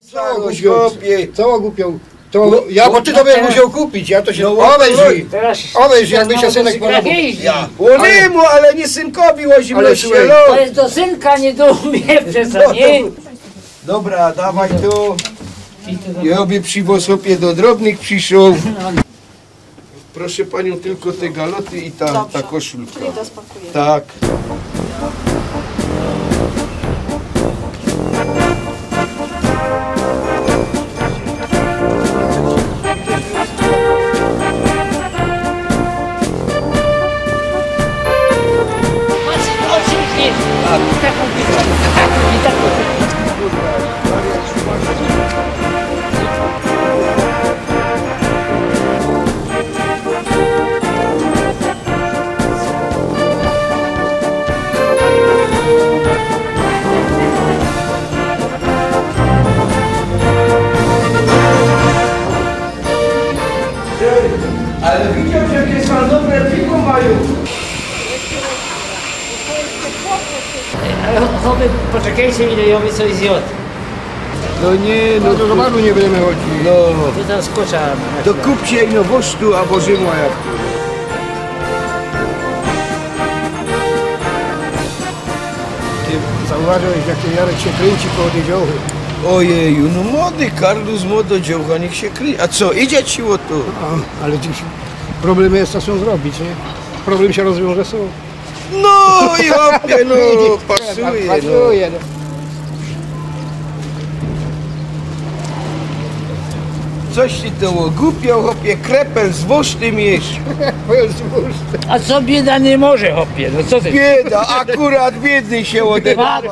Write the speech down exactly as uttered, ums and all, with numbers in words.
Całą głupią. Całą głupią. To ja, bo ty to byś musiał kupić, ja to się... No, obejrzyj. Teraz obejrzyj, jakby się synek porobił. Ja. Łonymu, ale nie synkowi, łozimy. Ale słuchaj. To jest do synka, nie do mnie, przecież nie. Dobra, dawaj tu. Ja by przy wosopie do drobnych przyszedł. Proszę panią, tylko te galoty i ta, ta koszulka. Czyli to spakuję. Tak. Ale widzisz, jakie są dobre piwo mają. Ale chopie, poczekejcie, ile ja bym coś zjadł. No nie, no to do baru nie będziemy chodzili. No. To zaskoczę. To kupcie ino wosztu, a włożymy jak tu. Ty zauważyłeś, jak ten Jarek się kręci koło tej działki? Ojeju, no młody, Karlus, młoda działka, niech się kręci. A co, idzie ci o to? A, ale dziś problemy jest, co są zrobić, nie? Problem się rozwiąże, są. No i chopie, no, pasuje, no. Pasuje, no. Coś ci to ogłupiał, chopie, krepel z wosztym jesz. Krepel z wosztym. A co bieda nie może, chopie? No co ty? Bieda, akurat biedny się odezwał.